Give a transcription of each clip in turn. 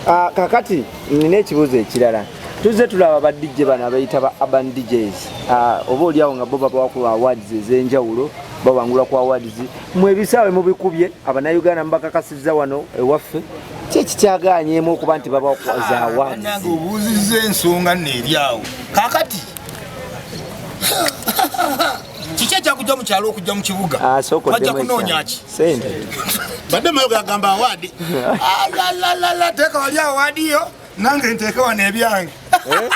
Ah, kakati nina ekibuuzo ekirala. Tuzze tulaba ba DJ bano abayita ba urban DJs. Ah, oba oliawo nga bo babawa ku awards ez'enjawulo, bawangula ku awards. Mwe ebisaawe mubikubye, Abannayuganda mubakakasizza wano ewaffe. Ki ekikyagaanyeemu okuba nti babawa ku za awards? Bannange, obuuzizza ensonga nno eri awo. Kaakati kiki ekyakujja mu kyalo okujja mu kibuga? Ah, sooka Wajja oddemu kunoonya ekyalo. ki? Sente. Badde mayo gagamba award. Alalala, teeka wali award yo, nange nteeke wano ebyange. Eh?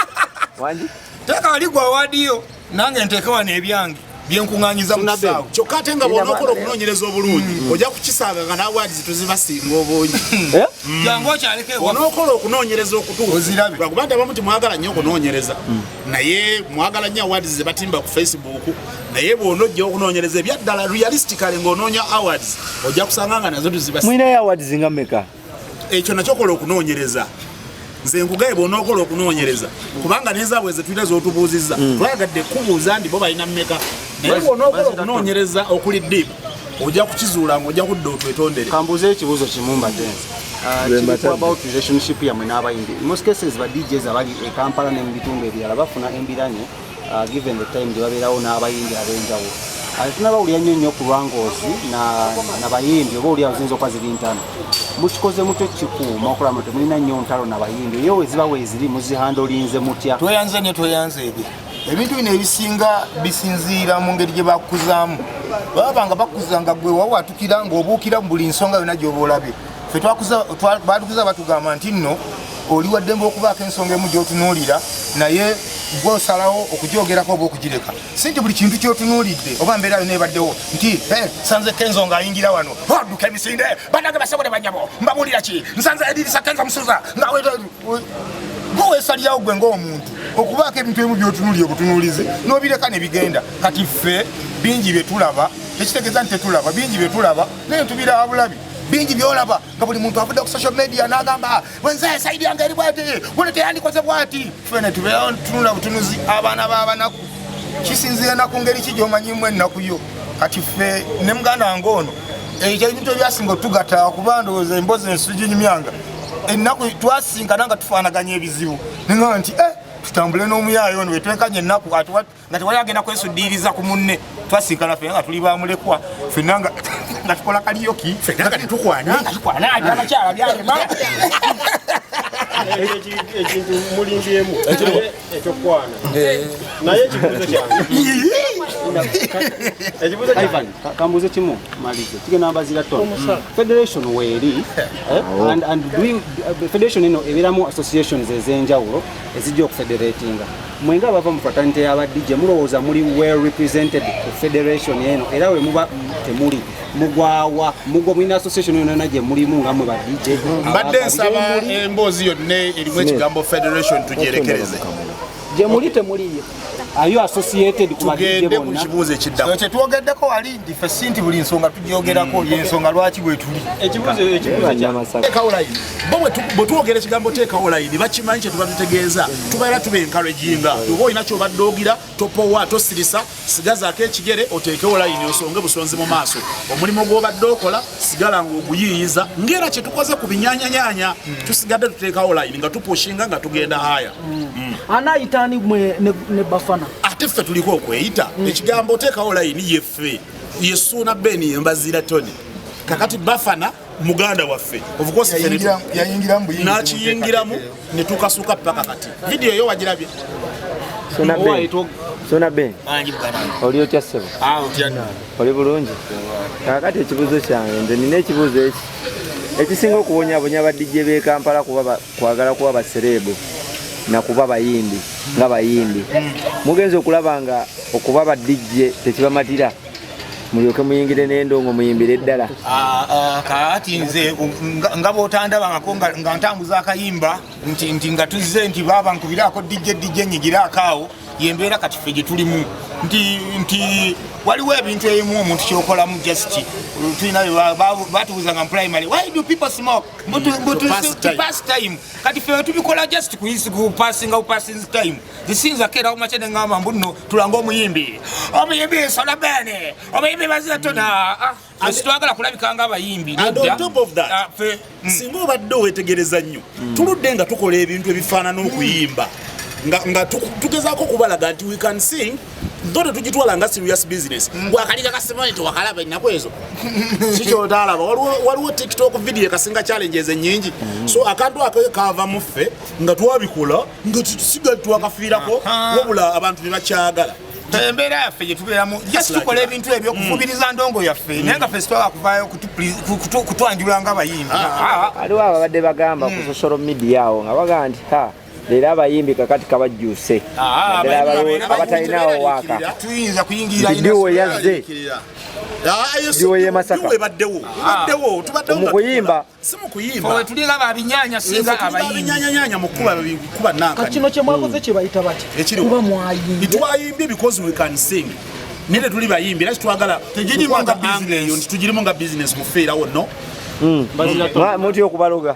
Wangi? Teeka wali gwe award yo, nange nteeke wano ebyange byenkuŋŋanyiza mu kisaawe. Kyokka ate nga bw'onookola okunoonyereza obulungi, ojja kukisanga nga n'awards tuzibasinga obungi. Eh? Jangu okyaleko ewaffe. Onookola okunoonyereza okutuufu, Ozirabe. lwakuba nti abamu timwagala nnyo okunoonyereza, naye mwagala nnyo awards ze batimba ku Facebook. Naye bw'onojja okunoonyereza ebyaddala, realistically, ng'onoonya awards, ojja kusanga nga nazo tuzibasinga. Mulinayo awards nga mmeka? Ekyo nakyo kola okunoonyereza. Nze nkugaye, bw'onookola okunoonyereza, kubanga nezaabwe ze tulina z'otubuuzizza, twayagadde kubuuza nti bo balina mmeka, naye bw'onookola okunoonyereza okuli deep, ojja kukizuula ng'ojja kudda otwetondere. Kambuuze ekibuuzo kimu mbadde nze. Lwe Kiri ku mbatadde. about relationship yammwe n'abayimbi. In most cases, ba DJs abali e Kampala ne mu bitundu ebirala bafuna embiranye, given the time gye babeerawo n'abayimbi ab'enjawulo. Tunabawulira nnyo nnyo ku lwangoozi na bayimbi, oba oli awo ziyinza okuba ziri ntano. Mukikoze mutyo kikuuma okulaba nti temulina nnyo ntalo na bayimbi? Ye weziba weeziri, muzihandolinze mutya? Tweyanze ne tweyanze. Ebyo ebintu bino ebisinga bisinziira mu ngeri gye bakuzaamu. Baba nga bakuza nga gwe wawatukira ng'obuukira mu buli nsonga yonna gy'oba olabye. Ffe batukuza batugamba nti nno oli waddembe okubaako ensonga emu gy'otunuulira, naye gwe osalawo okugyogerako oba okugireka, si nti buli kintu ky'otunuulidde oba mbeera yonna ebaddewo nti, "Eh, nsanze Kenzo ng'ayingira wano, adduka emisinde. Bannange basobole banyabo, mbabuulira ki, nsanze Edirisa Kenzo Musuza nga gwe weesalirawo gwe ng'omuntu okubaako ebintu ebimu by'otunuulira obutunuulizi n'obireka ne bigenda. Kati ffe bingi bye tulaba, tekitegeeza nti tetulaba. Bingi bye tulaba naye tubiraba bulabi. Bingi byolaba nga buli muntu avudde ku social media n'agamba, "Wenze side yange eri bwati, guno teyandikoze bwati." Ffe ne tubeerawo tunula butunuzi. Abaana b'abanaku kisinziira na ku ngeri ki gy'omanyimu ennaku yo. Kati ffe ne muganda wange ono, ekyo ebintu ebyasinga otugatta, kuba ndowooza emboozi ensuginyumyanga ennaku, twasinkana nga tufaanaganya ebizibu, neŋaa nti, "Eh, tutambule n'omuyaayo ono wetwenkanya ennaku." Nga tewali agenda kwesudiiriza ku munne. Twasinkana ffenna nga tuli bamulekwa, ffenna nga tukola karaoke. Ffenna nga tetukwana. Nga tukwana abakyala byalema. Ekintu mulimbyemu ekyokwana, naye ekibuuzo kyange, ekibuuzo kyange. Ivan, kambuuze kimu malize, kigenda mbazira tono. Federation weeri, eh, and federation eno ebeeramu associations ez'enjawulo ezijja okufederatinga. Mwe nga abava mu fraternity y'aba DJ, mulowooza muli well represented ku federation eno? Era we muba temuli, mugwawa mugwa? Mulina association yonna gye mulimu nga mwe ba DJ? Mbadde nsaba emboozi yonna erimu ekigambo federation tugyerekereze. Gye muli temuliyo. Are you associated ku ba DJ Tugende ku bonna? kibuuzo ekiddako. Kyetwogeddeko wali nti ffe si nti buli nsonga tugyogerako, yensonga lwaki bwe tuli. Ekibuuzo kyange. Bannamasaka. Teekawo layini. Bo bwe twogera ekigambo teekawo layini, bakimanyi kye tuba tutegeeza. Tubeera tuba encouraginga. Oba olina kyobadde ogira, topowa, tosirisa, sigazaako ekigere, oteekewo layini, osonge busonzi mu maaso. Omulimu gw'obadde okola, sigala ng'oguyiiyiza, ng'era kye tukoze ku binyanyanyanya. Tusigadde tuteekawo layini nga tupushinga nga tugenda haya. Anaayitaani mwe ne Bafana? Ate ffe tuliko okweyita ekigambo oteekawo layini, yeffe yesuuna Beni, yembazira Tony. Kakati Bafana muganda waffe, of course ffe Yayingira mu buyingizi. N'akiyingiramu ne tukasuka paka kati. Vidiyo eyo wagirabye? Suna Ben. Suna Ben. Mangi buganda. Oli otya ssebo? Ah, otya? Oli bulungi? Kaakati ekibuuzo kyange, nze nina ekibuuzo eki ekisinga okuwonyabonya ba DJ b'e Kampala kuba kwagala kuba ba celeb na kuba bayimbi nga bayimbi. Mugenza okulaba nga okuba ba DJ tekibamatira, mulyoke muyingire n'endongo muyimbire eddala. Ah, ah, kaati nze nga bw'otandabangako nga ntambuza akayimba nti nga tuzze nti baaba nkubiraako DJ, DJ nyigiraako awo. Yembeera kati ffe gye tulimu nti waliwo ebintu ebimu omuntu kyokolamu, just tulina batubuuzanga mu primary, "Why do people smoke?" To pass To time. pass time. Kati ffe tubikola just kupasinga, kupasing time. Zisinza keera kumakya neŋŋamba mbu nno tulange omuyimbi, omuyimbi Solabene, omuyimbi Baziratona. Twagala kulabika nga abayimbi. And on top of that, Ah, ffe singa obadde owetegereza nnyo, tuludde nga tukola ebintu ebifaanana okuyimba nga tugezaako okubalaga nti we can sing, though tetugitwala nga serious business. Gwakaliga kasimoni tewakalaba ennaku ezo, kikyotalaba. Waliwo TikTok video ekasinga challenges ennyingi. So akantu ako kava mu ffe nga twabikola nga tusiga twakafiirako, wabula abantu ne bakyagala. Embeera yaffe gyetubeeramu, just tukola ebintu ebyo okufubiriza ndongo yaffe, naye nga ffe sitwagala kuvaayo kutwanjula nga abayimbi. Ah, Waliwo ababadde bagamba ku social media awo nga bagamba nti ha, leero abayimbi kakati kabajjuuse, Ah, naddala abayimbi abatalinawo waaka. Tuyinza kuyingirira. Nti diwo yazze. Diwo y'e Masaka. Ebaddewo, ebaddewo, tubaddewo Mu nga kuyimba. tukola. Si mu kuyimba. Ffe tulinga babinyanya, singa abayimbi. Abayimbanyanyanya mu kuba kuba nankani. Kati kino kye mwakoze kye bayita bati Ekiriwo. kuba mwayimbye. Twayimbye because we can sing, naye tetuli bayimbi, era kitwagala Tugirimu nga kukwata angle eyo business. nti tugirimu nga business mufeerawo no. Mutya okubaloga?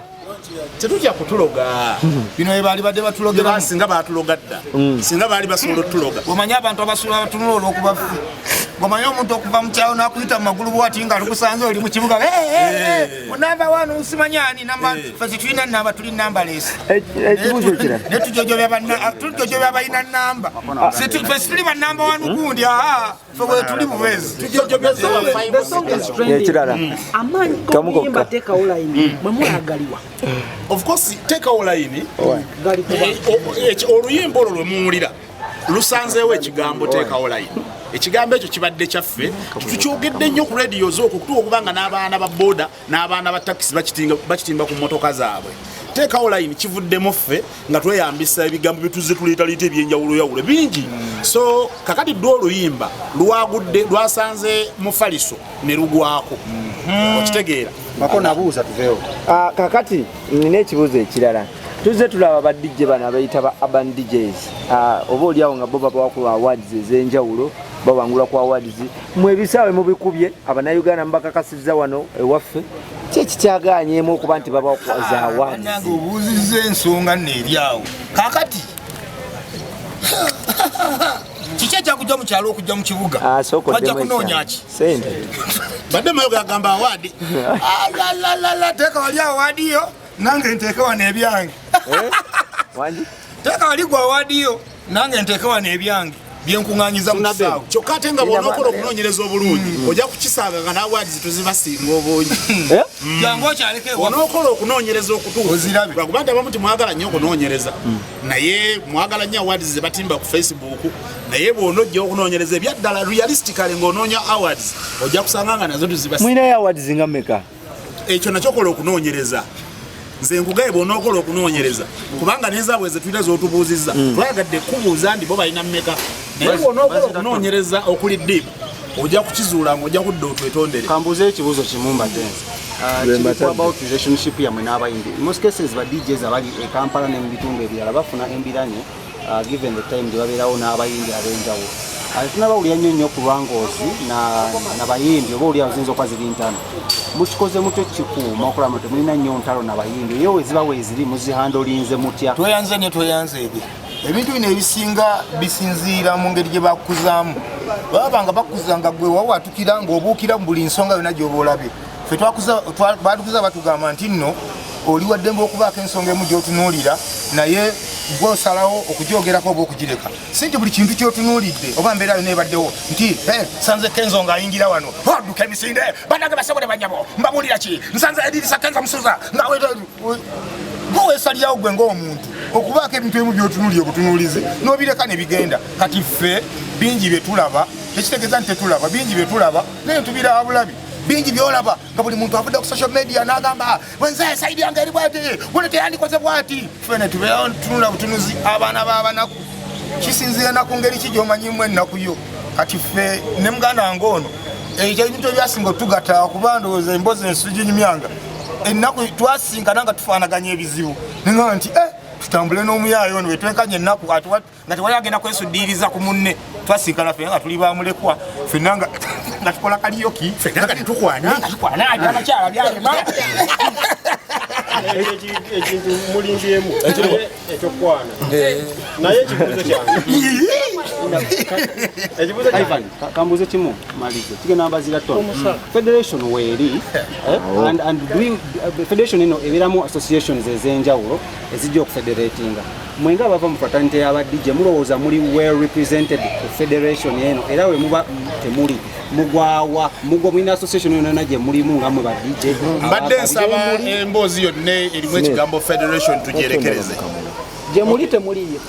Tetujja kutuloga. Bino bye baali badde batulogeramu. Singa batuloga dda, singa baali basobola otuloga. Omanyi abantu abasula batunula olwokuba ffe, omanyi omuntu okuva mu kyalo n'akuyita mu magulu bwati nga alikusanze oli mu kibuga, namba wano nsimanyi ani namba. Ffe tetulina namba, tuli numberless. Ekibuuzo kirala. Naye tujojobya balina namba. Ffe situli banamba wanu gundi, aa, ffe bwe tuli bubeezi. The song is trending. Ekirala. Amaanyi Kamu g'okuyimba kokka. teekawo line mwe mwagaliwa Of course, teekawo layini. Gali kuba Oluyimba olwo lwe muwulira lusanzeewo ekigambo teekawo layini. Ekigambo ekyo kibadde kyaffe, tukyogedde nnyo ku radios okwo kutuuka okubanga n'abaana ba boda n'abaana ba takisi bakitimba ku mmotoka zaabwe. Teekawo layini kivuddemu ffe nga tweyambisa ebigambo byetuze tuleetaleeta ebyenjawuloyawulo bingi. So kakati dde oluyimba lwagudde, lwasanze mufaliso ne lugwako, okitegeera? Mako nabuuza tuveewo. Ah, kakati nina ekibuuzo ekirala. Tuzze tulaba ba DJ bano abayita ba urban DJs. Ah, oba oliawo nga bo babawa ku awards ez'enjawulo, babangula ku awards. Mwe ebisaawe mubikubye, abannayuganda mubakakasizza wano ewaffe. Ki ekikyaganyemu okuba nti babawa ku za awards? Bannange, obuuzizza ensonga nno eri awo. Kaakati kiki ekyakujja mu kyalo okujja mu kibuga? Ah, sooka Wajja oddemu kunoonya ekyalo. ki? Sente. Badde mayo gagamba award. Alalala, teeka wali award yo, nange nteeke wano ebyange. Eh? Wangi? Teeka wali gwe award yo, nange nteeke wano ebyange byenkuŋŋanyiza mu kisaawe. Kyokka ate nga bw'onookola okunoonyereza obulungi, ojja kukisanga nga n'awards tuzibasinga obungi. Eh? Jangu okyaleko ewaffe. Onookola okunoonyereza okutuufu. Ozirabe. Lwakuba nti abamu timwagala nnyo okunoonyereza, naye mwagala nnyo awards ze batimba ku Facebook. Naye bw'onojja okunoonyereza ebyaddala realistically ng'onoonya awards, ojja kusanga nga nazo tuzibasinga. Mulinayo awards nga mmeka? Ekyo nakyo kola okunoonyereza. Nze nkugaye, bw'onookola okunoonyereza, kubanga nezaabwe ze tulina z'otubuuzizza, twayagadde kubuuza nti bo balina mmeka, naye bw'onookola okunoonyereza okuli deep, ojja kukizuula ng'ojja kudda otwetondere. Kambuuze ekibuuzo kimu mbadde nze. Lwe Kiri ku mbatadde. about relationship yammwe n'abayimbi. In most cases ba DJs abali e Kampala ne mu bitundu ebirala bafuna embiranye, given the time gye babeerawo n'abayimbi ab'enjawulo. Tunabawulira nnyo nnyo ku lwangoozi na bayimbi, oba oliawo ziyinza okuba ziri ntano. Mukikoze mutyo kikuuma okulaba nti temulina nnyo ntalo n'abayimbi? Eyo we ziba weeziri muzihandolinze mutya? Tweyanze nnyo, tweyanze ebyo. Ebintu bino ebisinga bisinziira mu ngeri gye bakuzaamu. Baba nga bakuza nga gwe wawatukira ng'obuukira mu buli nsonga yonna gy'oba olabye. Ffe batukuza batugamba nti nno oli waddembe okubaako ensonga emu gy'otunuulira, naye gwe osalawo okugyogerako oba okugireka. Si nti buli kintu ky'otunuulidde oba mbeera yonna ebaddewo nti, "Eh, nsanze Kenzo ng'ayingira wano, adduka emisinde, bannange basobole banyabo, mbabuulira ki, nsanze Edirisa Kenzo Musuza nga gwe weesalirawo gwe ng'omuntu okubaako ebintu ebimu by'otunuulira obutunuulizi n'obireka ne bigenda. Kati ffe bingi bye tulaba, tekitegeeza nti tetulaba. Bingi bye tulaba naye tubiraba bulabi. Bingi byolaba nga buli muntu avudde ku social media n'agamba, "Wenze side yange eri bwati, guno teyandikoze bwati." Ffe ne tubeerawo tunula butunuzi abaana b'abanaku. Kisinziira na ku ngeri ki gy'omanyimu ennaku yo. Kati ffe ne muganda wange ono, ekyo ebintu ebyasinga otugatta, kuba ndowooza emboozi ensuginyumyanga ennaku, twasinkana nga tufaanaganya ebizibu, neŋaa nti eh, Tutambule n'omuyaayo ono wetwenkanya ennaku nga tewali agenda kwesudiiriza ku munne. Twasinkana ffenna nga tuli bamulekwa, ffenna nga tukola kaliyoki, Ffenna nga tetukwana. Nga tukwana ate abakyala byalema. Ekintu mulimbyemu ekyokwana, naye ekibuuzo kyange, ekibuuzo kyange. Ivan, kambuuze kimu malize, kigenda mbazira tono. Federation weeri, and federation eno ebeeramu associations ez'enjawulo ezijja okufederatinga. Mwe nga abava mu fraternity y'aba DJ, mulowooza muli well represented ku federation eno? Era we muba temuli, mugwawa? Mugwa mulina association yonna gye mulimu nga mwe ba DJ? Mbadde nsaba emboozi yonna erimu ekigambo federation tugyerekereze. Gye muli temuliyo.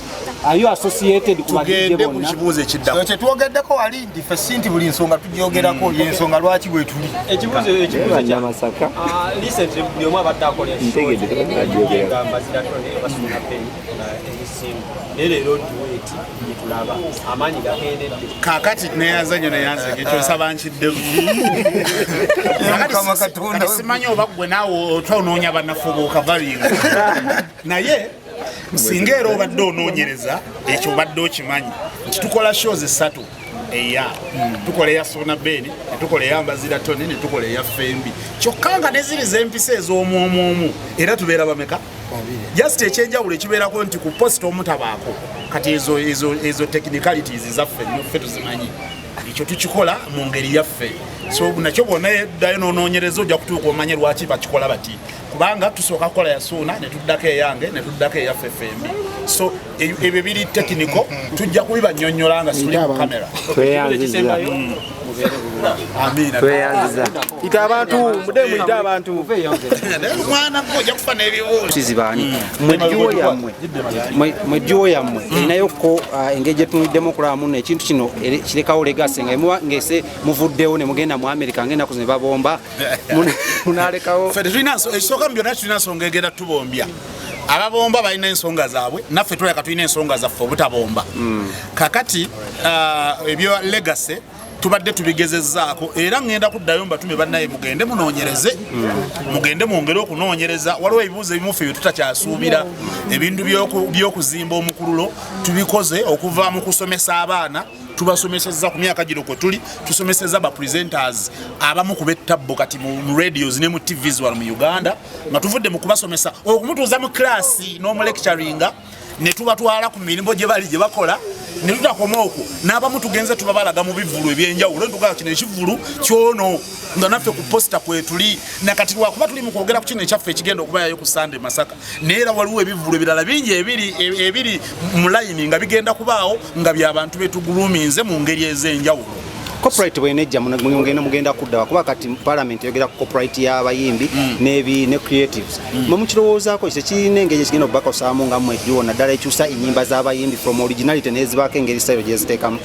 Are you associated ku ba DJ Tugende ku bonna? kibuuzo ekiddako. Kyetwogeddeko wali nti ffe si nti buli nsonga tugyogerako, yensonga lwaki bwe tuli. Ekibuuzo kyange. Bannamasaka. Ah, recently buli omu abadde akola Ntegedde, tebannagyogerako. nga Mbazira Tone basuna peni ebisinga, naye leero duet gyetulaba amaanyi gakendedde. Kakati neyanza nyo, neyanza ekyo, nsaba nkiddemu. Mukama Katonda. Kati simanyi oba gwe naawe otwa onoonya banafu bokavalinga, naye singa era obadde onoonyereza ekyo, obadde okimanyi nti tukola shows esatu eya tukola eya Sona Ben, netukola eya Mbazira Tony, netukola eya Fembi, kyokka nga neziri zempisa ez'omwomwomu era tubeera bameka? Just ekyenjawulo ekibeerako nti ku poster omutabaako. Kati ezo technicalities zaffe nnyo, ffe tuzimanyi, ekyo tukikola mu ngeri yaffe. So nakyo bwonna ddayo n'onoonyereza, ojja kutuuka omanye lwaki bakikola bati, kubanga tusooka kukola yasuuna, netuddako eyange, netuddako eyaffe fembi. So ebyo biri technical, tujja kubibanyonnyola nga situli ku kamera. Tweyanziza. Amiina. Tweyanziza. Ita abantu mude, muyite abantu. Mwana gwe ojja kufa n'ebibuuzo. Sizibaani mwe duo yammwe erinayoko engeri gyetunuliddemu okulaba muno ekintu kino kirekawo legacy nga emuba ngese muvuddewo ne mugenda mu America ngaenaku zino ne babomba, munalekawo? Ffe tetulina ekisooka mu byonna, tulina nsonga egenda tubombya. Ababomba balina ensonga zaabwe, naffe tulabika tulina ensonga zaffe obutabomba. Kakati ebyo legacy tubadde tubigezezzaako, era ŋŋenda kuddayo mbatume bannaye mugende munoonyereze, mugende mwongere okunoonyereza. Waliwo ebibuuzo ebimu ffe bye tutakyasuubira. Ebintu by'okuzimba omukululo tubikoze okuva mu kusomesa abaana, tubasomeseza ku myaka gino kwe tuli, tusomeseza ba presenters abamu ku bettabbo kati mu radios ne mu TVs wano mu Uganda, nga tuvudde mu kubasomesa okumutuuza mu class n'omulecturinga, ne tubatwala ku mirimu gye bali gye bakola, ne tutakoma okwo, n'abamu tugenze tubabalaga mu bivulu ebyenjawulo, ntugamba kino ekivulu kyono nga naffe ku poster kwetuli. Nakati lwakuba tuli mu kwogera ku kino ekyaffe ekigenda okubayayo ku Sande Masaka, naye era waliwo ebivulu ebirala bingi ebiri mu layini nga bigenda kubaawo nga byabantu betuguluminze mu ngeri ez'enjawulo. Copyright bwenejja, mugenda mugenda kudda kuba kati parliament eyogera ku copyright y'abayimbi n'ebi ne creatives. Mwe mukirowoozaako ekyo kirina engeri ekigenda okubakosaamu nga mmwe duo, naddala ekyusa ennyimba z'abayimbi from originality n'ezibaako engeri style gyeziteekamu?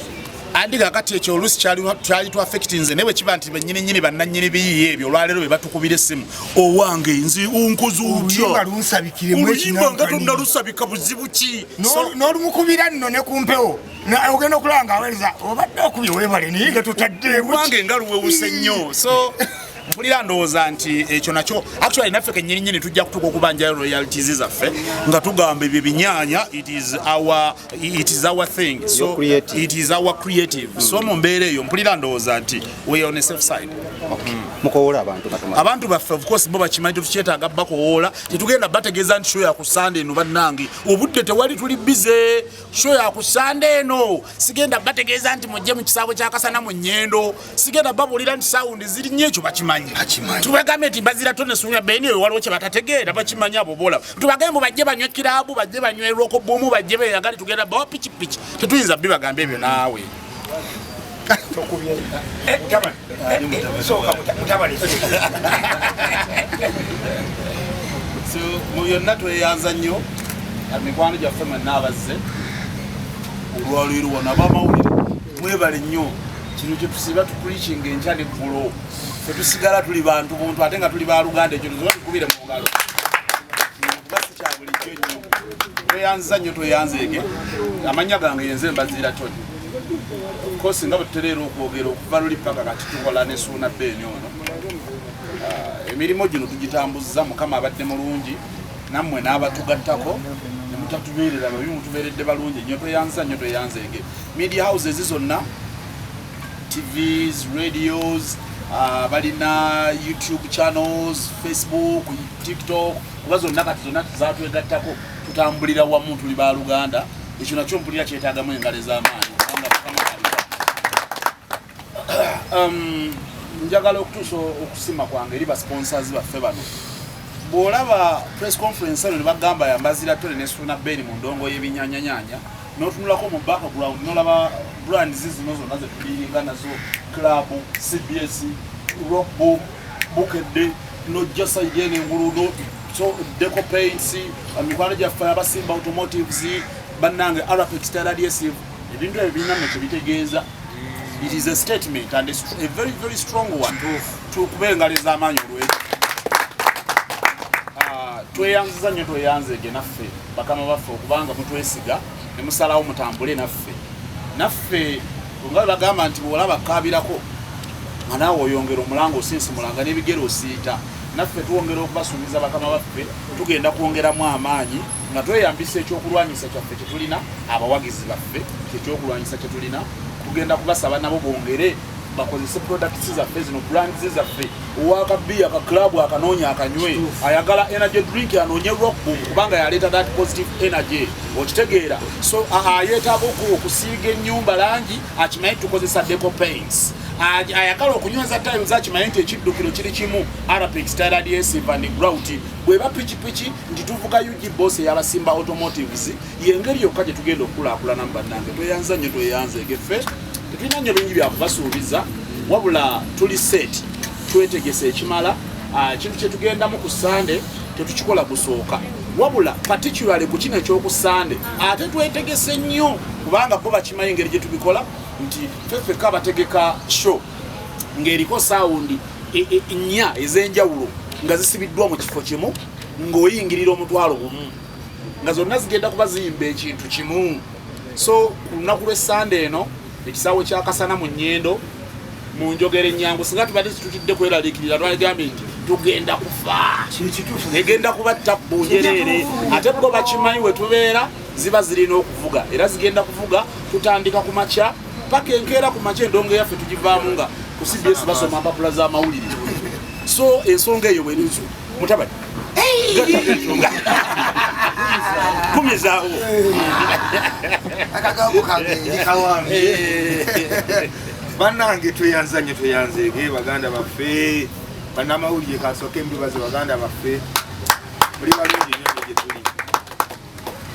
Andi kakati ekyo oluusi kyali tu affectinze, naye bwe kiba nti bennyininyini bannannyini biyiye ebyo olwaleero be batukubira essimu, owange nze onkoze otya? Oluyimba lunsabikiremu. Oluyimba nga tonnalusabika, buzibu ki? N'olumukubira nno ne ku mpewo, ogenda okulaba nga aweereza obadde okubye, weebale, naye nga totaddeemu. Wange nga luwewuse nnyo. So mpulira ndowooza nti ekyo nakyo actually naffe kennyininyini tujja kutuuka okubanjayo royalties zaffe nga tugamba ebyo binyaanya, it is our thing. So creative. It is our creative. So mu mbeera eyo mpulira ndowooza nti we are on a safe side. Mukowoola abantu katumala. Abantu baffe of course bo bakimanyi, tetukyetaaga bakowoola, tetugenda bategeeza nti show yakusande eno, bannange obudde tewali, tuli busy. Show yakusande eno sigenda bategeeza nti mujje mu kisaawe kyakasana mu Nyendo, sigenda babuulira nti sound ziri nnyo, ekyo bakimanyi. Bakimanyi. Tubagambe nti Bazira tonesunya Beni eyo waliwo kye batategeera? Bakimanyi abo boolaba. Tubagambe mbu bajje banywe kiraabu, bajje banywe roko bomu, bajje beyagali, tugenda bawa pikipiki, tetuyinza bibagambe ebyo naawe. Sooka mutabani. So mu byonna tweyanza nnyo mikwano gyaffe mwenna abazze olwaleero wano. Abamawulire mwebale nnyo. Kino kyetusiba tupreachinga enkya neggulo, fe tusigala tuli bantu buntu ate nga tuli baluganda. Ekyo tuziba tukubire mu ngalo kuba si kya bulijjo nnyo. Tweyanza nnyo, tweyanzeege. Amannya gange yenze Mbaziira Tony. Of course nga bwe tutereera okwogera okuva luli paka kati tukola ne Suuna Ben ono. Emirimu gino tugitambuza, Mukama abadde mulungi. Nammwe n'abatugattako ne mutatubeerera babi, mutubeeredde balungi nnyo. Tweyanza nnyo, tweyanzeege. Media houses zonna, TVs, radios, balina YouTube channels, Facebook, TikTok, kuba zonna kati zonna zatwegattako, tutambulira wamu, tuli baluganda. Ekyo nakyo mpulira kyetaagamu engalo ez'amaanyi, kubanga Mukama alina. Njagala okutuusa okusima kwange eri basponsors baffe bano. Bw'olaba press conference eno ne bagamba yambazira tole ne Suna Ben mu ndongo y'ebinyanyanyanya, n'otunulako mu background n'olaba brands zino zonna zetuliringa nazo, Club, CBS, Rock Boom, Bukedde, nojja side eno engulu no so Deco Paints, mikwano gyaffe abasimba Automotives, bannange Arapex Tile Adhesive. Ebintu ebyo birina nno kyebitegeeza. It is a statement and a very very strong one. Tukube engalo ez'amaanyi olwekyo. Ah, tweyanziza nnyo, tweyanzeege naffe bakama baffe okubanga mutwesiga ne musalawo mutambule naffe. Naffe nga bwe bagamba nti bw'olaba kaabirako nga naawe oyongera omulanga osinsimulanga n'ebigere osiita, naffe twongera okubasuubiza bakama baffe tugenda kwongeramu amaanyi nga tweyambisa ekyokulwanyisa kyaffe kyetulina, abawagizi baffe kyekyokulwanyisa kyetulina. Tugenda kubasaba nabo bongere bakozese products zaffe zino, brands zaffe. Owakabiya ka Club akanoonya akanywe, ayagala energy drink anoonye Rock Boom, kubanga yaleeta that positive energy, okitegeera? So yeetaaga okusiiga ennyumba langi, akimanyi tukozesa Deco Paints. Ayagala okunyweza tiles, akimanyi nti ekiddukiro kiri kimu, Arapex Tile Adhesive and Grout. Bweba pikipiki nti tuvuga UG Boss eyabasimba Automotives. Yengeri yokka gye tugenda okukulaakulanamu. Bannange, tweyanza nnyo, tweyanzeege. Ffe tetulina nnyo bingi byakubasuubiza, wabula tuli set, twetegese ekimala. Ah, ekintu kyetugendamu ku Sande tetukikola gusooka, wabula particularly ku kino ekyoku Sande ate twetegese nnyo, kubanga bo bakimanyi engeri gye tubikola nti ffe ffekka abategeka show ng'eriko sound nnya ez'enjawulo nga zisibiddwa mu kifo kimu, ng'oyingirira 10,000, nga zonna zigenda kuba ziyimba ekintu kimu. So ku lunaku lw'essande eno, ekisaawe kya Kasana mu Nyendo, mu njogera ennyangu, singa tubadde situtidde kweraliikirira, twaligambye nti tugenda kufa, egenda kuba tabbu njereere. Ate bo bakimanyi we tubeera, ziba zirina okuvuga era zigenda kuvuga. Tutandika ku makya paka enkeera ku makya. Endongo yaffe tugivaamu nga ku CBS basoma mpapula z'amawulire. So ensonga eyo bwerinzu mutabani gattako ensonga kumizaawo. Akagambo kange kawambye. Bannange, tweyanza nnyo, tweyanzeege baganda baffe bannamawulire. Kansooke mbibaze baganda baffe, muli balungi nnyo nnyo gye tuli,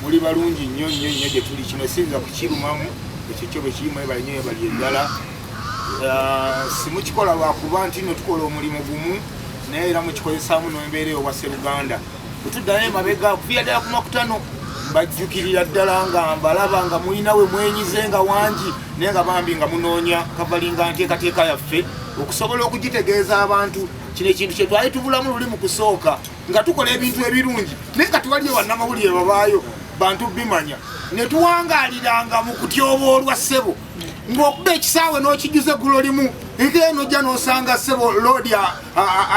muli balungi nnyo nnyo nnyo gye tuli. Kino siyinza kukirumamu, ekyo kyo bwe kiri. Mwebale nnyo, mwebali eddala. Ah, simukikola lwakuba nti nno tukola omulimu gumu, naye era mukikozesaamu n'embeera eyo obwa sseruganda. Bwetuddayo emabega okuviira ddala ku makutano, mbajjukirira ddala nga mbalaba nga mulina we mwenyize nga wangi, naye nga bambi nga munoonya kavalinga nteekateeka yaffe okusobola okugitegeeza abantu. Kino ekintu kye twali tubulamu luli mu kusooka, nga tukola ebintu ebirungi naye nga tewaliyo bannamawulire babaayo bantu bimanya, ne tuwangaaliranga mu kutyoboolwa. Ssebo, ng'okuba ekisaawe n'okijuza eggulo limu, enkeera nojja n'osanga ssebo loodi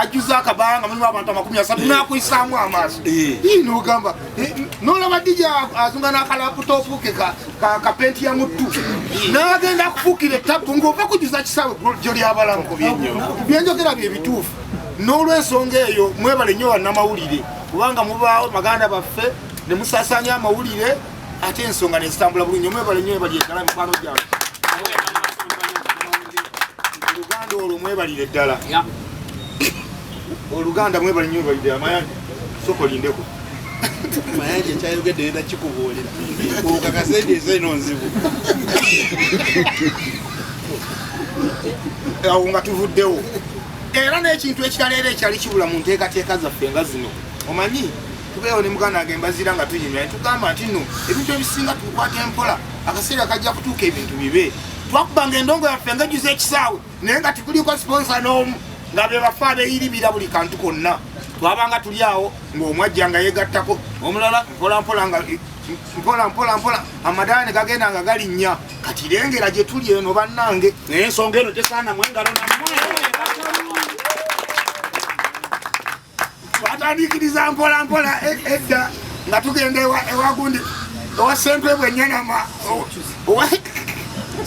ajjuza akabanga mulimu abantu 30, n'akuyisaamu amaaso. Ii, n'ogamba n'olaba DJ azunga n'akalaputopu ke kapenti ya muttu n'agenda akufuukira ettabu ng'ova kujuza kisaawe gyo lyabalamu. Byenjogera bye bituufu. N'olwensonga eyo mwebale nnyo bannamawulire, kubanga mubaawo baganda baffe ne musaasaanya amawulire, ate ensonga nezitambula bulungi. Mwebale nnyo, mwebali eddala mikwano gyange. Oluganda olwo mwebalire ddala, oluganda mwebale nnyo, mwebalire. Amayanja, sooka olindeko. Mayanja ekyayogedde yenda kikubuulira okakase nti ensi eno nzibu. Awo nga tuvuddewo, era n'ekintu ekirala era ekyali kibula mu nteekateeka zaffe nga zino, omanyi tubeewo ne muganda wange Mbazira nga tunyumya ne tugamba nti nno ebintu ebisinga tubikwata empola, akaseera kajja kutuuka ebintu bibe. Twakubanga endongo yaffe nga ejjuza ekisaawe, naye nga tekuliko sponsor n'omu, nga be bafe abeeyiribira buli kantu konna. Twabanga tuli awo ng'omwajja nga yeegattako omulala mpola mpola, nga mpola mpola mpola amadaala ne gagenda nga galinnya. Kati lengera gye tuli eno bannange. Naye ensonga eno tesaanamu engalo nammwe. Twatandikiriza mpola mpola edda nga tugenda ewagundi ewa Sempebwa Enyanama,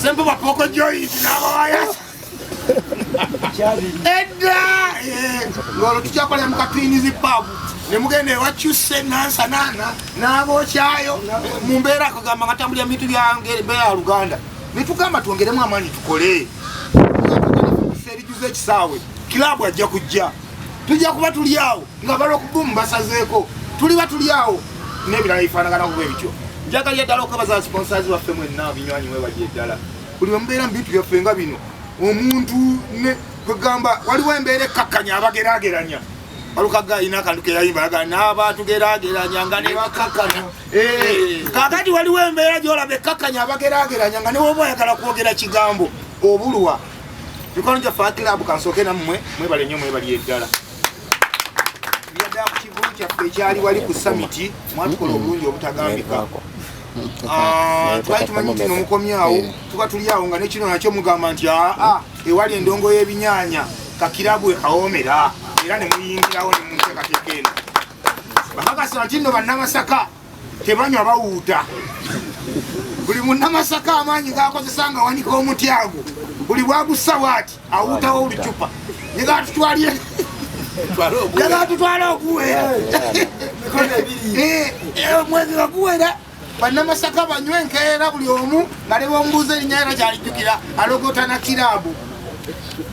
Sempebwa Poko Joyce n'abawaya edda ng'olwo tukyakolera mu Katwinizi Pub, ne mugenda ewa Kyuse Nansanana n'abookyayo mu mbeera akagamba nga tambulira bintu byange mbeera ya Luganda, ne tugamba twongeremu amaanyi tukole erijuza ekisaawe. Kilabu ajja kujja, tujja kuba tuli awo nga balokubumu basazeeko, tuliba tuli awo n'ebirala bifaanagana kuba ebityo. Njagalira ddala okwebaza sponsors baffe mwenna, binywanyi mwebali eddala buli bwe mubeera mu bintu byaffe nga bino. Omuntu ne kwegamba waliwo embeera ekkakkanya abageraageranya, Walukaga alina akantu keyayimba aga n'abatugerageranya nga ne bakakkana. Kaakati waliwo embeera gy'olaba ekkakkanya abageraageranya nga ne woba oyagala kwogera kigambo obulwa. Mikono gyaffe akirabu kansooke nammwe mwebale nnyo, mwebali eddala byaddala ku kivulu kyaffe ekyali wali ku summit, mwatukola obulungi obutagambika. Twali tumanyi nti nomukomyawo tuba tuli awo nga nekino nakyo mugamba nti aa ewali endongo y'ebinyaanya kakirabu ekawoomera, era ne muyingirawo ne munteekateeka eno. Bakakasa nti nno Bannamasaka tebanywa bawuuta. Buli Munnamasaka amaanyi gakozesa nga wanika omuti ago, buli bwagussa bwati awuutawo olucupa negatutwala oguwera omwezi baguwera. Bannamasaka banywe enkeera, buli omu nga ne bwomubuuza erinnya era kyalijjukira alogota na kiraabu.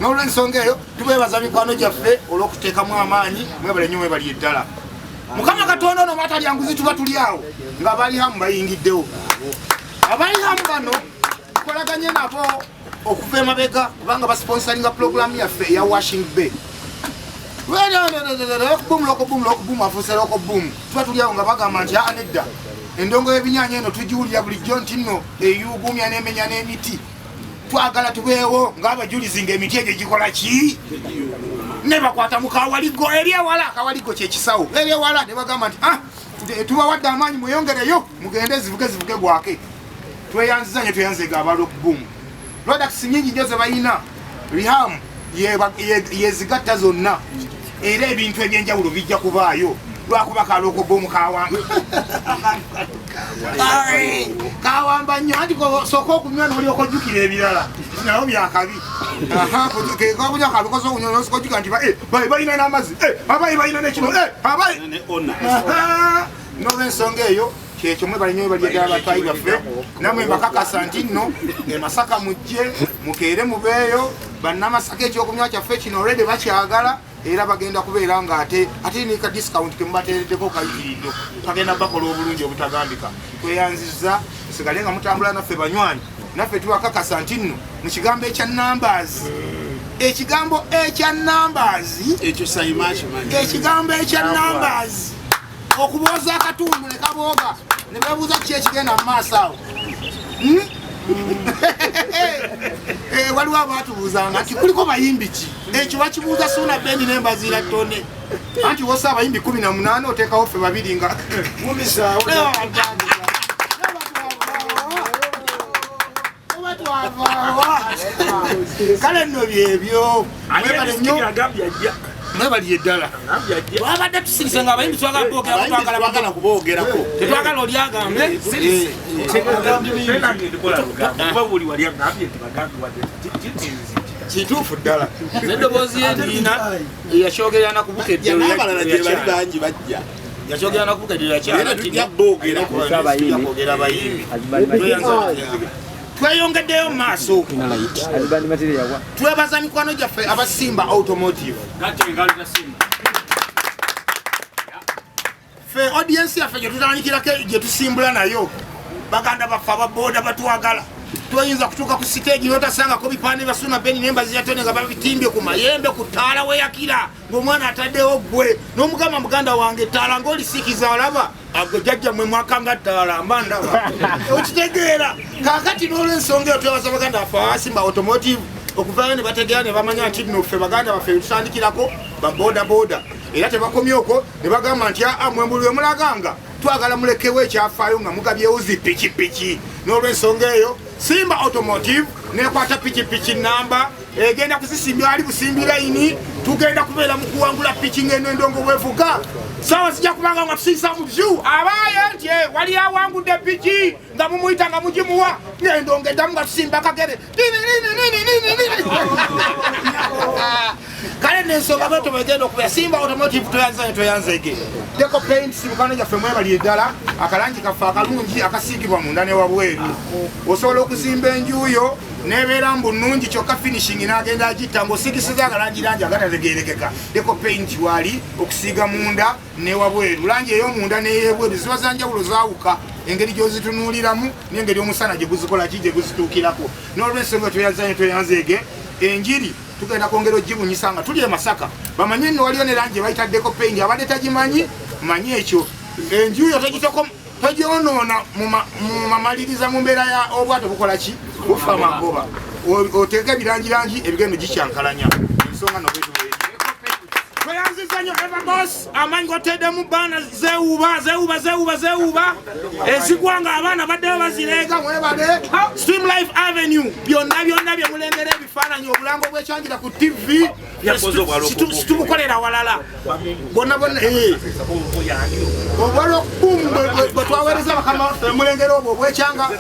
N'olwensonga eyo tubeebaza mikwano gyaffe olw'okuteekamu amaanyi, mwebale nnyo, mwebali eddala. Mukama Katonda ono batalya nguzi, tuba tuli awo nga bali hamu bayingiddewo. Abali hamu bano tukolaganye nabo okuva emabega kubanga basponsoringa pulogulamu yaffe eya Washing Bay. Boom loko boom loko boom afuuse loko boom. Tuba tuli awo nga bagamba nti aa nedda, endongo y'ebinyaanya eno tugiwulira bulijjo nti nno eyuugumya n'emenya n'emiti, twagala tubeewo ng'abajulizi ng'emiti egyo gikola ki. Ne bakwata mu kawaligo eri ewala, akawaligo kyekisawo eri ewala, ne bagamba nti ah tubawadde amaanyi mweyongereyo mugende zivuge zivuge gwake. Tweyanziza nnyo, tweyanzega aba Rock Boom. Products nyingi nnyo ze balina, Riham yezigatta zonna, era ebintu ebyenjawulo bijja kubaayo lwakuba kaloko boom kawamba kawamba nnyo, anti sooka okunywa n'olyoka ojjukira ebirala nabo byakabi. Kakunywa kabikoze okunywa nosooka ojjukira nti balina n'amazzi, abayi balina nekino, abayi n'olwensonga eyo kyekyo. Mwebale nnyo, mwebali eddala batwayi baffe. Namwe mbakakasa nti nno e Masaka mujje mukeere mubeeyo. Bannamasaka ekyokunywa kyaffe kino already bakyagala, era bagenda kubeera nga ate ne ka discount kemubateereddeko kayitiridde, kagenda bakola obulungi obutagambika. Tweyanzizza, musigale nga mutambula naffe banywanyi naffe. Tubakakasa nti nno mu kigambo ekya numbers, ekigambo ekya numbers, ekyo Sayima kimanyi. Ekigambo ekya numbers, okubooza akatundu ne kabooga ne bebuuza ki ekigenda mu maaso awo. Waliwo abaatubuuzanga nti kuliko bayimbi ki, ekyo bakibuuza Suuna Bendi n'Embaziira Ttone, anti wosa abayimbi 18 oteekawo ffe babiri nga mumisaawo. Oba twavaawa. Kale nno byebyo, mwebale nnyo, mwebali eddala. Twabadde tusirise nga abayimbi twagala boogera, twagala twagala kuboogerako. Tetwagala oli agambe. Kuba buli wali agambye nti bagambye wadde kitinzi. Kituufu ddala. N'eddoboozi y'endiina yakyogerera nakubukedde. N'abalala gye bali bangi bajja. Yakyogera nakubukedde yakyala. Era tujja boogerako. Kwogera abayimbi tweyongeddeyo mu maaso. Twebaza mikwano gyaffe abasimba automotive. Ffe audience yaffe gye tutandikirako, gye tusimbula nayo, baganda baffe ababooda batwagala. Toyinza kutuuka ku siteegi notasangako bipande bya Suna Beni n'Embazi ya Tone nga babitimbye ku mayembe ku ttaala weyakira ng'omwana ataddewo gwe n'omugamba, muganda wange ettaala ng'olisikiza olaba agwe jjajja mwe mwaka nga ttaala mba ndaba okitegeera. Kaakati n'olwensonga eyo twebaza baganda baffe abasimba automotive okuvayo ne bategeera ne bamanya nti nno ffe baganda baffe betutandikirako babodaboda, era tebakomye okwo ne bagamba nti aa mwe buli we mulaganga twagala mulekewo ekyafaayo nga mugabyewo zi pikipiki. N'olwensonga eyo Simba Automotive Nekwata pikipiki namba egenda kuzisimbira ali busimbi layini. Tugenda kubeera mu kuwangula piki ng'eno endongo bwevuga. Sawa zijja kubanga nga tusiisa mu vyu abaaye nti wali awangudde piki nga mumuyita nga mugimuwa ng'endongo eddamu nga tusimba kagere. Kale n'ensonga bwetyo bwegenda okubeera. Simba Automotive toyanza toyanzege. Deco Paints mukano gyaffe mwebali eddala akalangi kaffe akalungi akasiigibwa munda ne wabweru. Osobola okuzimba enju yo nebeera mbu nnungi kyokka finishing n'agenda agitta ng'osiigisiza akalangi langi agatategeerekeka. Deco Paint wali okusiiga munda ne wabweru. Langi ey'omunda n'ey'ebweru ziba za njawulo, zaawuka engeri gy'ozitunuuliramu n'engeri omusana gye guzikola ki gye guzituukirako. N'olwensonga tweyanza tweyanzeege enjiri tugenda kwongera ogibunyisa nga tuli e Masaka. Bamanye nno waliyo ne langi bayita Deco Paint, abadde tagimanyi manyi ekyo. Enju yo togyonoona mu mamaliriza mu mbeera ya obwato bukola ki bufa magoba. Oteeka ebirangirangi ebigendo gikyankalanya. Ensonga no bwetu bwe. Tweyanziza nnyo Eva Boss, amaanyi goteddemu baana zeewuba zeewuba zeewuba zeewuba ezigwa nga abaana baddeyo bazireega. Mwebale Stream Life Avenue, byonna byonna bye mulengera ebifaananyi obulango bwekyangira ku TV situbukolera walala bonna bonna. Obwalokubum bwe twaweereza bakama baffe mulengera obwo obwekyanga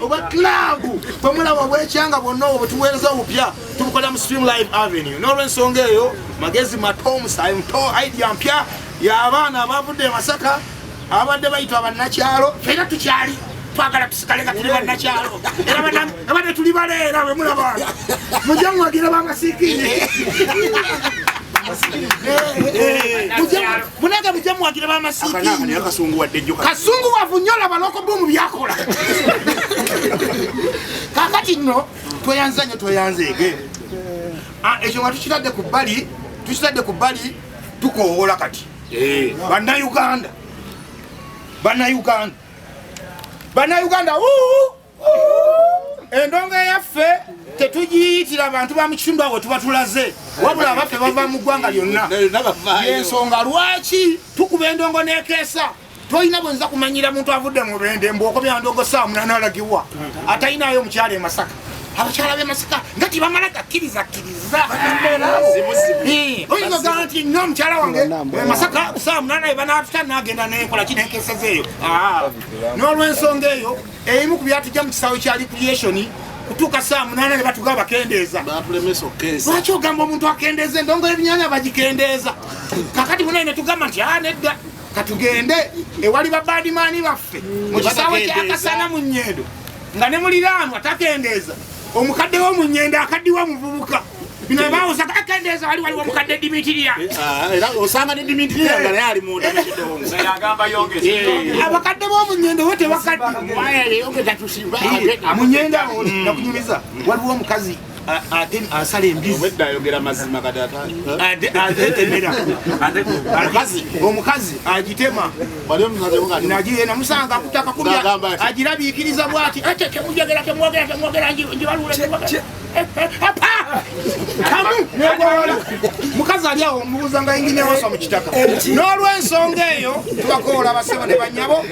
obwa club bwe mulaba obwekyanga bwonna obwo bwe tuweereza obupya tubukolera mu Stream Life Avenue. N'olwensonga eyo magezi mato omusaayi muto idea mpya y'abaana abavudde e Masaka abadde bayitwa bannakyalo. Era tukyali twagala tusigale nga tuli bannakyalo era abadde tuli baleera bwe mulaba mujje muwagira bamasiikini munange mujje muwagira bamasiikini. Kasungu wavu nnyo laba lokobomu byakola. Kakati nno tweyanza nnyo tweyanzeege ekyo nga tukitadde ku bbali, tukitadde ku bbali tukoowola kati Bannayuganda, Bannayuganda, Bannayuganda, endongo eyaffe tetugiyitira bantu ba mu kitundu awo tuba tulaze, wabula abaffe bava mu ggwanga lyonna. Yensonga lwaki tukuba endongo n'ekeesa. Tolina bwenza kumanyira muntu avudde mu Mubende mbu okomya ndongo saa 8 alagibwa atalinayo omukyala e Masaka. Abakyala b'e Masaka nga tebamala gakkiriza kkiriza. Oyinza ogamba nti nno omukyala wange e Masaka saa 8 banaatuta naagenda nenkola ki nenkeseza eyo. N'olwensonga eyo ebimu ku byatujja mu kisaawe kya recreation kutuuka saa 8 ne batuga bakendeeza. Lwaki ogamba omuntu akendeeza endongo y'ebinyaanya bagikendeeza? Kakati munaye ne tugamba nti nedda katugende ewali babadimaani baffe mu kisaawe kya Kasana mu Nnyendo nga ne muliraanwa takendeeza. Omukadde w'omu Nnyendo akaddiwa muvubuka bino bawuza akendeeza wali waliwo omukadde Dimitiria. Era osanga ne Dimitiria nga naye ali munda mu kidongo. Abakadde b'omu Nnyendo bo tebakaddi mu Nnyendo awo nakunyumiza waliwo omukazi ate asala embizi. Obwedda ayogera mazima kati atemera omukazi agitema namusanga akutaka kubya agirabiikiriza bwati ate temujogera temwogera temwogera njibalule kamu negwawala mukazi ali awo mubuuza nga yingine wasa mu kitaka. N'olwensonga eyo tubakoola basebo ne banyabo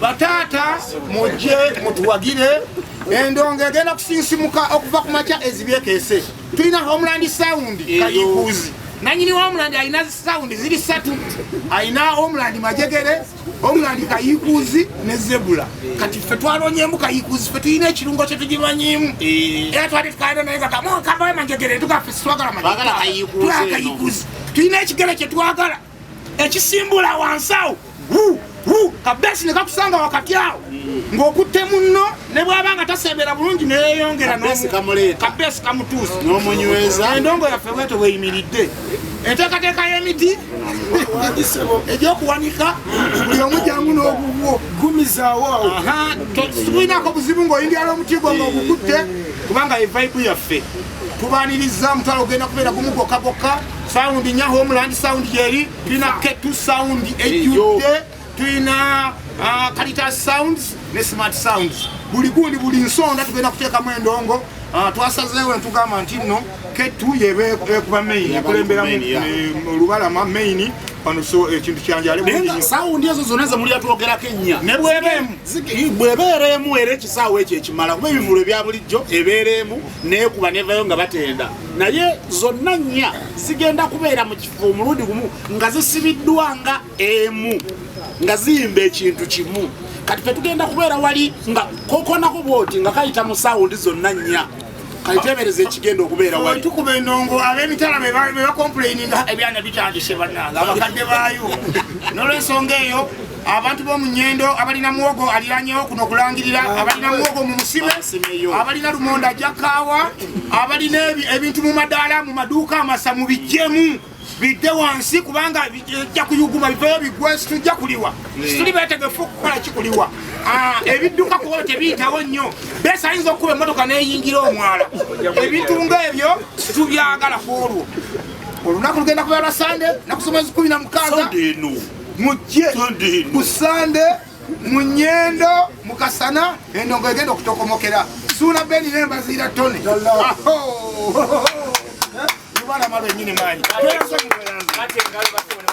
bataata mujje mutuwagire. Endongo egenda kusinsimuka okuva ku makya ezibyekeese. Tulina Homeland Sound Kayikuzi nanyini Homeland alina sound ziri 3, alina Homeland Majegere, Homeland Kayikuzi ne Zebula. Kati ffe twalonyemu Kayikuzi, ffe tulina ekirungo kye tugimanyimu era twali tukalina naye nga kabawe Majegere tugaffe sitwagala Majegere Kayikuzi. Tulina ekigere kye twagala ekisimbula wansi awo kabesi ne kakusanga wakati awo ng'okutte munno ne bw'aba nga tasembera bulungi neyeyongera kabesi kamutuusa n'omunyweza. Endongo yaffe bwetyo bweyimiridde. Enteekateeka y'emiti egy'okuwanika buli omu jangu n'obubwo tulinako buzibu ng'oyingira omuti gwo ng'ogukutte kubanga ye vibe yaffe. Tubaniriza omutwalo ogenda kubeera gumu gwokka gwokka. Sound nya Homeland Sound gyeri, tulina K2 Sound ejjudde, tulina Caritas Sounds ne Smart Sounds. Buli gundi buli nsonda tugenda kuteekamu endongo. Twasazeewo ne tugamba nti nno K2 yeba ekuba main, ekulemberamu olubalama main. Wano so ekintu kyanjale Naye bulungi nga nnyo. sound ezo zonna zemulya twogerako ennya Ne bw'eba emu. Bw'ebeera emu era ekisaawe ekyo ekimala, kuba ebivulu ebya bulijjo ebeera emu neekuba nevayo nga batenda, naye zonna nnya zigenda kubeera mu kifo omulundi gumu nga zisibiddwa nga emu, nga ziyimba ekintu kimu. Kati fe tugenda kubeera wali nga kokonako bwoti nga kayita mu sound zonna nnya. Kaliteebereza ekigenda okubeera wali. Tukuba endongo, ab'emitala be bacomplaininga, ebyana bitandise bannange, abakadde baayo. N'olwensonga eyo, abantu b'omu Nyendo abalina muwogo aliranyewo kuno okulangirira, abalina muwogo mu musime, Musimeyo. Abalina lumonda ajakaawa, abalina ebintu mu madaala, mu maduuka amasa, mubijjemu bidde wansi, kubanga bijja kuyuguma biveyo bigwe. Situjja kuliwa, situli betegefu okukola kikuliwa. Ebidduka kuba tebiyitawo nnyo, besi ayinza okukuba emmotoka neyingira omwala. Ebintu ngaebyo tubyagala. Ku olwo olunaku lugenda kubeera lwa Sande, naku z'omwezi 16. Sunday eno. Mujje Sunday eno. Ku Sande mu Nyendo mu kasana, endongo egenda okutokomokera Suuna Beni n'Embaziira Tone lubalama lwennyini maanyi. Tweyanze mu tweyanze.